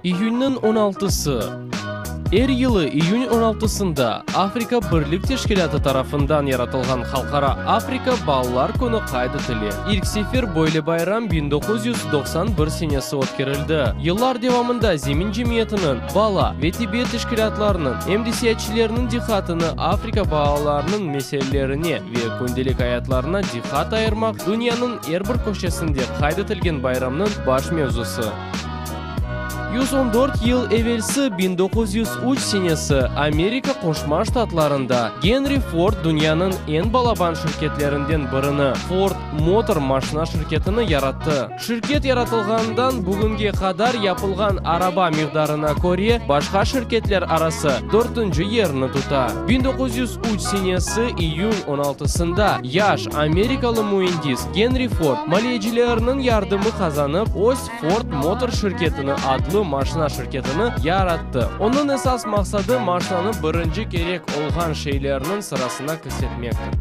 İyünniñ on altısı. Er yılı iyün on altısında Afrika Birlik Teşkilâtı tarafından yaratılğan Halqara Afrika balalar künü qayd etile. İlk sefer böyle bayram 1991 senesi ötkerildi. Yıllar devamında zemin cemiyetiniñ, bala ve tibbiyet teşkilâtlarınıñ, em de seyaatçilerniñ diqqatını Afrika balalarınıñ meselelerine ve kündelik ayatlarına diqqat ayırmaq dünyanıñ er bir köşesinde qayd etilgen bayramnıñ baş mevzusı. 114 yıl evelsi, 1903 senesi, Amerika Qoşma Ştatlarında Genri Ford dünyanıñ eñ balaban şirketlerinden birini, Ford Motor maşina şirketini yarattı. Şirket yaratılğanından bugünge qadar yapılğan araba miqdarına köre, başqa şirketler arası dörtünci yerni tuta. 1903 senesi iyün on altısında yaş amerikalı müendis Genri Ford maliyecilerniñ yardımı qazanıp, öz Ford Motor şirketini adlı maşina şirketini yarattı. Onıñ esas maqsadı maşinanı birinci kerek olğan şeylerniñ sırasına kirsetmektir.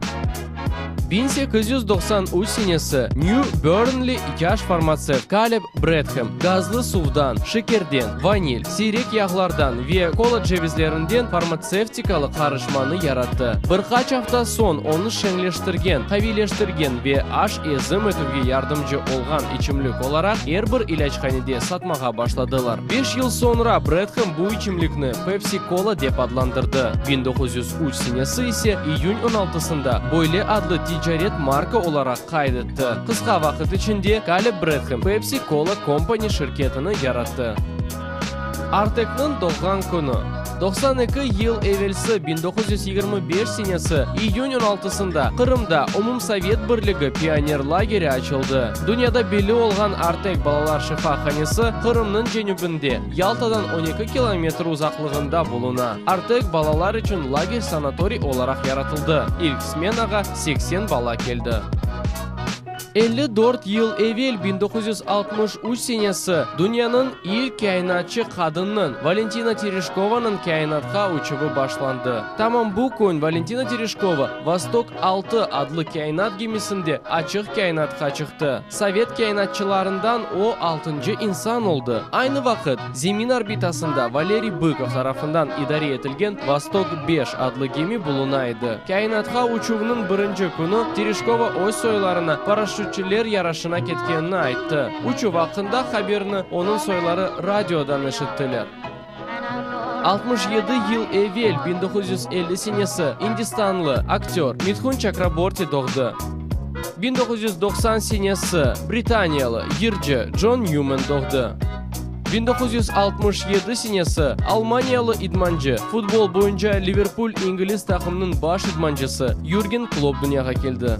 1893 senesi Nyu Börnli yaş farmatsevt Kaleb Bredhem gazlı suvdan, şekerden, vanil, siyrek yağlardan ve kola cevizlerinden farmatsevtikalı qarışmanı yarattı. Bir qaç afta soñ onı şeñleştirgen, qaviyleştirgen ve aş ezim etüvge yardımcı olğan içimlik olaraq er bir ilâchanede satmağa başladılar. Beş yıl soñra Bredhem bu içimlikni Pepsi-Kola dep adlandırdı. 1903 senesi ise iyün on altısında böyle adlı ticaret marka olaraq qayd etti. Qısqa vaqıt içinde Kaleb Bredhem Pepsi-Cola Company şirketini yarattı. Artekniñ doğğan künü. 92 yıl evelsi, 1925 senesi, iyün on altısında Qırımda Umumsovet Birligi pioner lageri açıldı. Dünyada belli olğan Artek balalar şifahanesi Qırımnıñ cenübinde, Yaltadan on eki kilometr uzaqlığında buluna. Artek balalar içün lager-sanatoriy olaraq yaratıldı. İlk smenağa 80 bala keldi. 54 yıl evel, 1963 senesi, dünyanıñ ilk kâinatçı qadınnıñ, Valentina Tereşkovanıñ kâinatqa uçuvı başlandı. Tamam bu kün Valentina Tereşkova Vostok altı adlı kâinat gemisinde açıq kâinatqa çıqtı. Sovet kâinatçılarından o, altıncı insan oldı. Aynı vaqıt, Zemin orbitasında Valeriy Bıkov tarafından idare etilgen Vostok beş adlı gemi buluna edi. Kâinatqa uçuvnıñ birinci künü Tereşkova öz soylarına paraşütçiler yarışına ketkenini ayttı. Uçuv aqqında haberni onıñ soyları radiodan eşittiler. 67 yıl evel, 1950 senesi, indistanlı aktör Mithun Çakraborti doğdı. 1990 senesi, britaniyalı yırcı Con Nyumen doğdı. 1967 senesi, almaniyalı idmancı, futbol boyunca Liverpul ingliz taqımınıñ baş idmancısı Yürgen Klopp dünyağa keldi.